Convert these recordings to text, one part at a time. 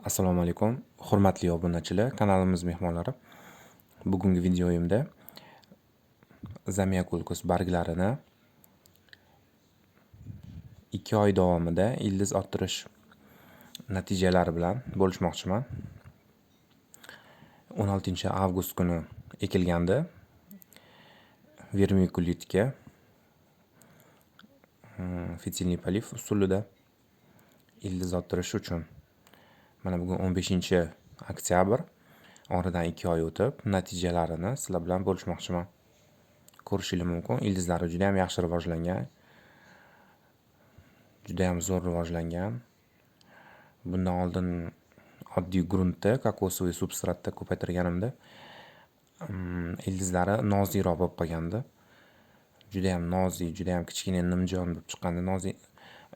Assalomu alaykum, hurmatli obunachilar, kanalimiz mehmonlari. Bugungi videoyimda Zamiokulkas barglarini 2 oy davomida ildiz ottirish natijalari bilan bo'lishmoqchiman. 16-avgust kuni ekilgandi. Vermikulitga фитильный полив usulida ildiz ottirish uchun. Mana bugun 15-oktyabr, oradan 2 oy o'tib, natijalarini sizlar bilan bo'lishmoqchiman. Ko'rishingiz mumkin, ildizlari juda ham yaxshi rivojlangan. Juda ham zo'r rivojlangan. Bundan oldin oddiy gruntda, kokosовый substratda ko'paytirganimda ildizlari nozikroq bo'lib qolgandi. Juda ham nozik, juda ham kichkina nimjon bo'lib chiqqandi nozik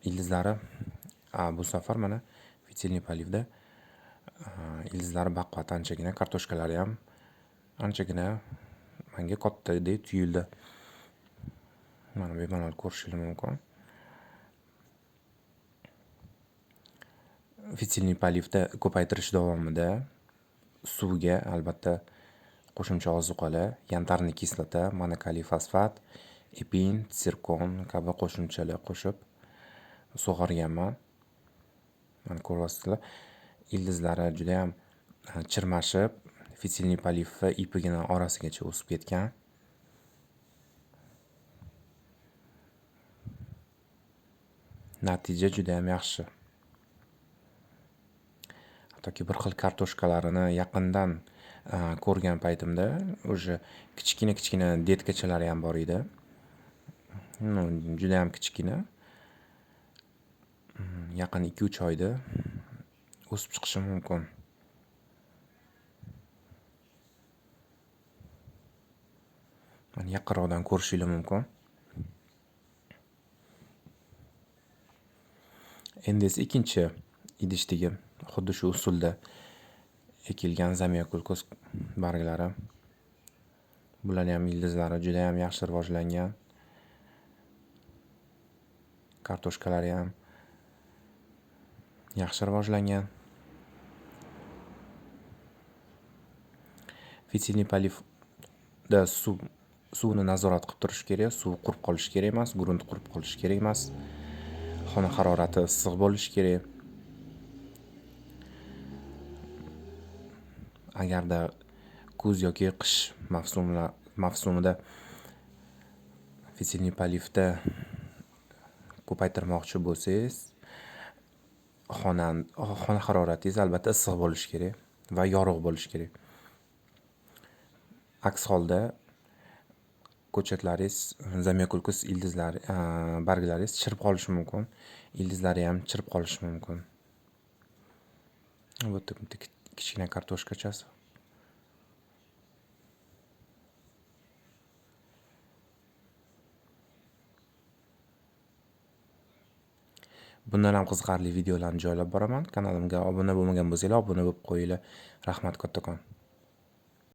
ildizlari. Bu safar mana фитильный полив da ildizlari baquvvat anchagina, kartoshkalari ham anchagina menga kattadek tuyuldi. Mana bemalol ko'rishingiz mumkin. Фитильный полив da ko'paytirish davomida suvga albatta qo'shimcha ozuqalar, янтарный kislota, monokaliy fosfat, epin, sirkon kabi qo'shimchalar qo'shib sug'organman. Mana ko'ryapsizlar, ildizlari juda ham chirmashib, фитильный полив ipigini orasigacha o'sib ketgan. Natija juda ham yaxshi. Hattoki bir xil kartoshkalarini yaqindan ko'rgan paytimda уже kichkina-kichkina detkachalari ham bor edi. Juda ham kichkina. Yaqin 2-3 oyda o'sib chiqishi mumkin. Mana yaqinroqdan ko'rishingiz mumkin. Endi esa ikkinchi idishdagi xuddi shu usulda ekilgan Zamiokulkas barglari. Bularning ham ildizlari juda ham yaxshi rivojlangan. Kartoshkalari ham yaxshi rivojlangan. Фитильный полив da suvni nazorat qilib turish kerak, suv qurib qolishi kerak emas, grunt qurib qolishi kerak emas. Xona harorati issiq bo'lishi kerak. Agarda kuz yoki qish mavsumida фитильный полив da ko'paytirmoqchi bo'lsangiz, xona haroratingiz albatta issiq bo'lishi kerak va yorug' bo'lishi kerak. Aks holda ko'chatlaringiz, Zamiokulkas ildizlari, barglaringiz chirib qolishi mumkin, ildizlari ham chirib qolishi mumkin. Bu yerda bitta kichkina kartoshkachasi. Bundan ham qiziqarli videolarni joylab boraman. Kanalimga obuna bo'lmagan bo'lsanglar, obuna bo'lib qo'yinglar. Rahmat kattakon.